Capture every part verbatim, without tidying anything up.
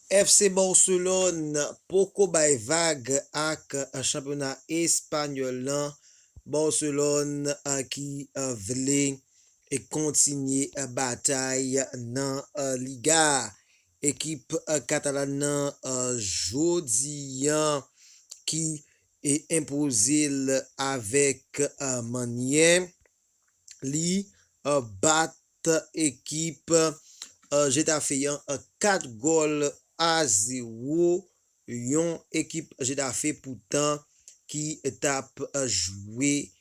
F C Barcelone poko bay vag ak chanpyona espanyòl lan. Barcelone ki vle kontinye batay nan Liga. Ekip Katalan nan jodi an ki enpoze l avèk mannyè. Li bat ekip Getafe an kat gòl a zewo. Yon ekip Getafe poutan ki t ap jwe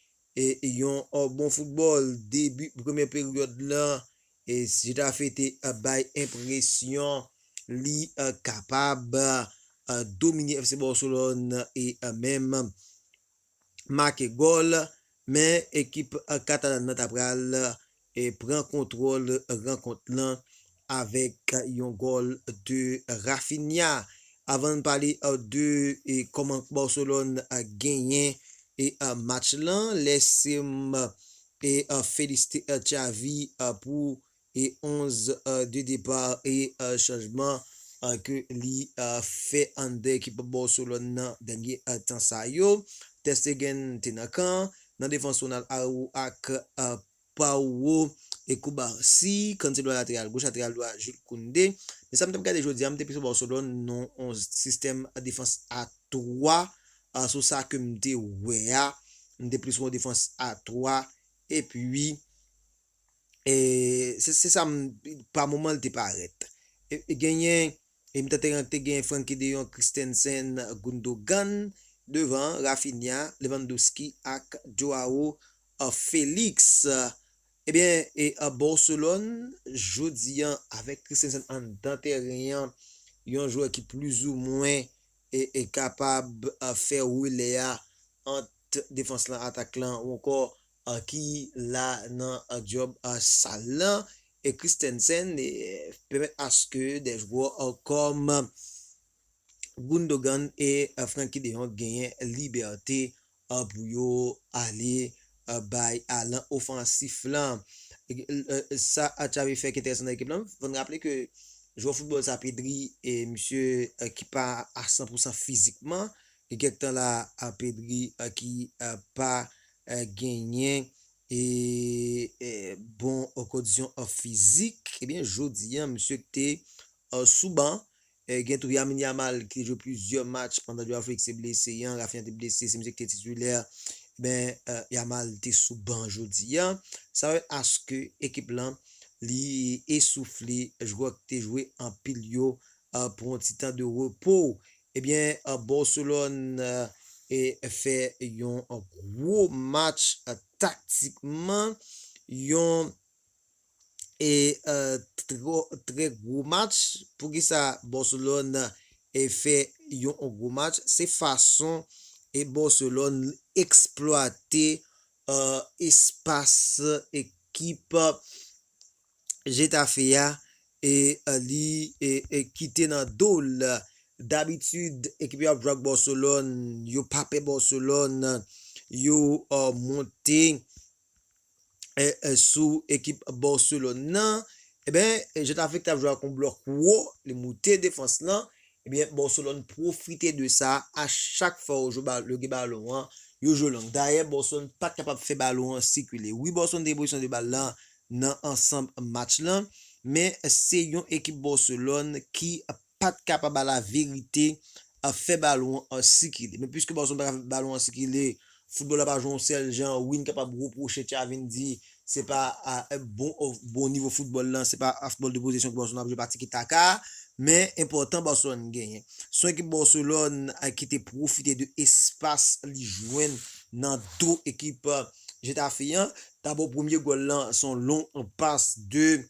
yon bon foutbòl. Debi premye peryòd lan, Getafe te bay enpresyon li kapab domine F C Barcelone e menm make gòl, men ekip Katalan nan ta pral pran kontwòl rankont lan avèk yon gòl de Rafinha. Avan n pale de kòman Barcelone genyen match lan, lèse m felisite Xavi pou e onz de depa e chanjman ke li fè anndan ekip Barcelone nan dènye tan sa yo. Ter Stegen te nan kan, nan defans Ronald Araujo ak Pau Cubarsí, Cancelo lateral goch, lateral dwat Jules Koundé. Men sa m t ap gade jodi a, m te plis wè Barcelone nan yon sistèm defans a twa, sou sa ke m te wè a, m te plis wè yon defans a twa, epi E, se, se sa m, pa moman l te parèt. E, e genyen, e mitan teren an te genyen Frenkie de Jong, Christensen, Gundogan, devan Rafinha, Lewandowski ak Joao Felix. Ebyen, e, Barcelone, jodi an, avèk Christensen anndan teren an, yon jwè ki plizoumwen e, e kapab fè relè a ant defans lan, atak lan, ou ankò ki la nan djòb sal lan. E Christensen e pèmèt aske de jwè kòm Gundogan e Frenkie de Jong genyen libète pou yo ale bay alan ofansif lan. Sa Xavi fè ki enteresan nan ekip lan. Fò n raple ke jwè foutbòl sa Pedri, e misye ki pa a san pou san fizikman. Gen kèk tan la, Pedri ki pa genyen e bon kondisyon fizik. Ebyen, jodi an, misye te sou ban. E gen tou Lamine Yamal ki te jwe plizyè match pandan Joao Felix te blese an, Rafinha te blese, se misye ki te titilè. Men Yamal te sou ban jodi an. Sa vle aske ekip lan li esoufle jwè ki te jwe anpil yo pou yon ti tan de repo. Ebyen, Barcelone e fè yon gwo match taktikman, yon e trè gwo match. Poukisa Barcelone e fè yon gwo match? Se fason e Barcelone eksplwate espas ekip Getafe a e li e, e kite nan do l. Dabitid, ekip yo ap jwe ak Barcelone, yo pa pè Barcelone, yo monte e, e, sou ekip Barcelone nan. Ebyen, Getafe ki t ap jwe ak yon blòk wo, li moute defans lan. Ebyen, Barcelone pwofite de sa. A chak fwa yo jwe bal, yo gen balon an, yo jwe long. Dayè, Barcelone pa t kapab fè balon an sikile. Wi, Barcelone te gen posesyon de bal lan nan ansanm match lan, men se yon ekip Barcelone ki pa t kapab alaverite fè balon an sikile. Men piske Barcelone pa ka fè balon an sikile, foutbòl la pa jwe yon sèl jan, wi, n kapab repwoche Xavi, n di se pa bon, bon nivo foutbòl lan, se pa foutbòl de pozisyon ke Barcelone ap jwe, pa tiki taka, men enpòtan Barcelone genyen. Se yon ekip Barcelone ki te pwofite de espas li jwenn nan do ekip Getafe an. Dabò, premye gòl lan, se yon long pas de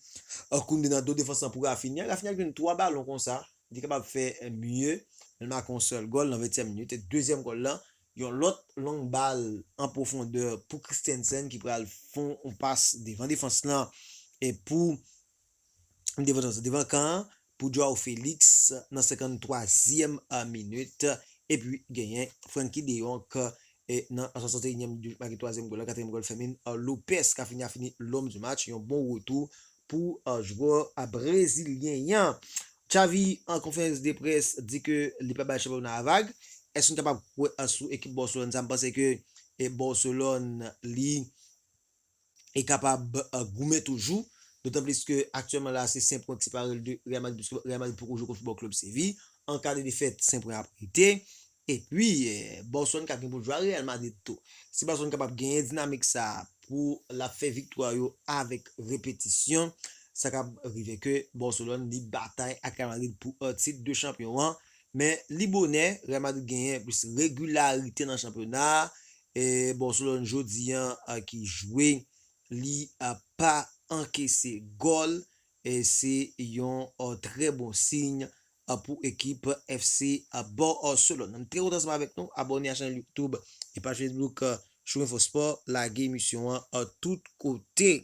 Koundé nan do defans lan pou Rafinha. Rafinha jwenn twa balon konsa. Li kapab fè mye, men l make yon sèl gòl nan ventyèm minit. E dezyèm gòl lan, yon lòt long bal an pwofondè pou Christensen ki pral fè yon pas devan defans lan e pou devan, devan kan an pou Joao Felix nan senkanntwazyèm minit. Epi genyen Frenkie de Jong e nan swasanteyinyèm minit make twazyèm gòl la, katriyèm gòl Fermin Lopez ka fini a fini l'homme du match, yon bon retou pou jwè brezilyen an. Xavi an konferans de près di ke li pa bay chanpyona a vag. Èske nou kapab kwè sou ekip Barcelone sa? M panse ke e Barcelone li e kapab goumen toujou. Dotan plis ke aktyèlman la se senk pwen ki separe l de Real Madrid, piske Real Madrid poko jwe kont Football Club Seville. An ka de defèt, senk pwen ap rete. Epi, Barcelone ka gen pou l jwe a Real Madrid tou. Si Barcelone kapab genyen dinamik sa pou l ap fè viktwa yo avèk repetisyon, sa ka rive ke Barcelone li batay ak Real Madrid pou tit de chanpyon an. Men li bonè, Real Madrid genyen plis regilarite nan chanpyona a. E Barcelone jodi an ki jwe, li pa ankese gòl. E se yon trè bon siy pou ekip F C Barcelone. M trè kontan ansanm avèk nou. Abòne a chanèl YouTube e paj Facebook Show Info Sport. Lage emisyon an tout kote.